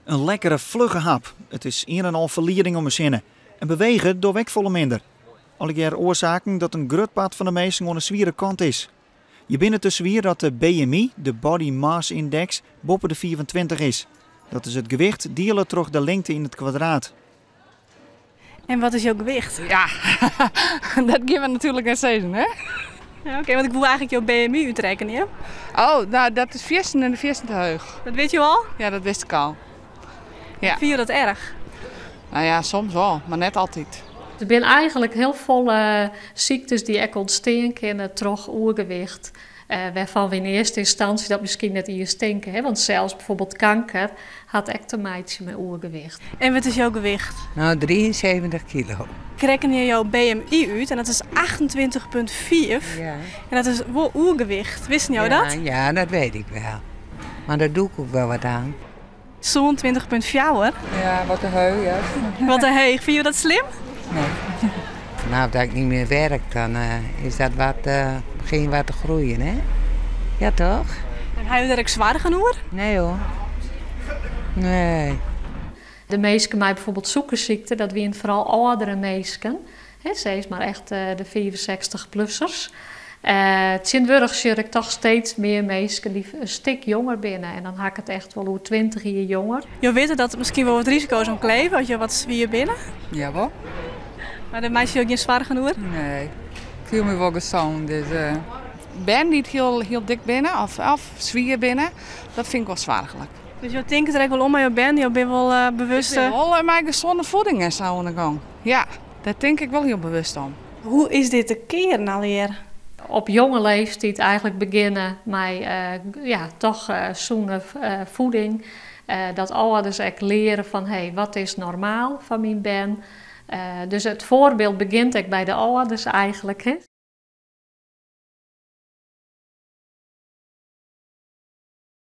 In lekkere flugge hap. It is ien en al ferlieding om ús hinne. En bewege dogge we ek folle minder. Allegear oarsaken dat in grut part fan de minsken oan de swiere kant is. Je binne te swier dat de BMI, de Body Mass Index, boppe de 25 is. Dat is it gewicht diele troch de lingte yn it kwadraat. En wat is jo gewicht? Ja, dat gean we natuerlik net sizzen, hè? Ja, oké, want ik woe eigentlik jo BMI útrekkenje. Oh, no dat is fiersten en de fiersten te heech. Dat witte jo al? Ja, dat wist ik al. Ja. Fine jo dat erch? No ja, soms wol, mar net altyd. Der binne eigentlik hiel folle syktes dy't ek ûntstean kinne troch oergewicht, wêrfan we yn earste ynstânsje dat miskien net iens tinke. Hè? Want sels bijvoorbeeld kanker hat ek te meitsjen mei oergewicht. En wat is jo gewicht? No, 73 kilo. Ik rekkenje jo BMI út en dat is 28,5. Ja. En dat is wol oergewicht. Wisten jo dat? Ja, dat weet ik wel. Mar dêr doch ik ek wol wat oan. 27,4. Ja, wat te heech, ja. Wat te heech. Fine jo dat slim? Nee. No, dat ik net mear werk, dan is dat wat, begjin wat te groeien, hè? Ja, toch? En ha jo dêr ek soargen oer? Nee hoor. Nee. De minsken mei bijvoorbeeld sûkersykte, dat wiene foaral âldere minsken, hè, sis mar echt de 65-plussers. Tsjintwurdich sjoch ik toch steeds mear minsken dy't in stik jonger binne. En dan ha ik it echt wol oer 20 jier jonger. Jo witte dat der miskien wol wat risiko's oan kleve as jo wat swier binne? Jawol. Mar dêr meitsje jo gjin soargen oer? Nee, ik fiel my wol gesûn, dus. Bern dy't hiel, hiel dik binne of swier binne, dat fyn ik wol soarchlik. Dus jo tinke der ek wol om mei jo bern, jo binne wol bewust? Ik bin wol mei gesûne fieding en sa oan de gong. Ja, dêr tink ik wol hiel bewust om. Hoe is dit te kearen allegear? Op jonge leeftiid eigentlik begjinne mei ja, toch sûne fieding. Dat âlders ek leare fan hé, wat is normaal foar myn bern? Dus it foarbyld begjint ek by de âlders eigentlik. Hè?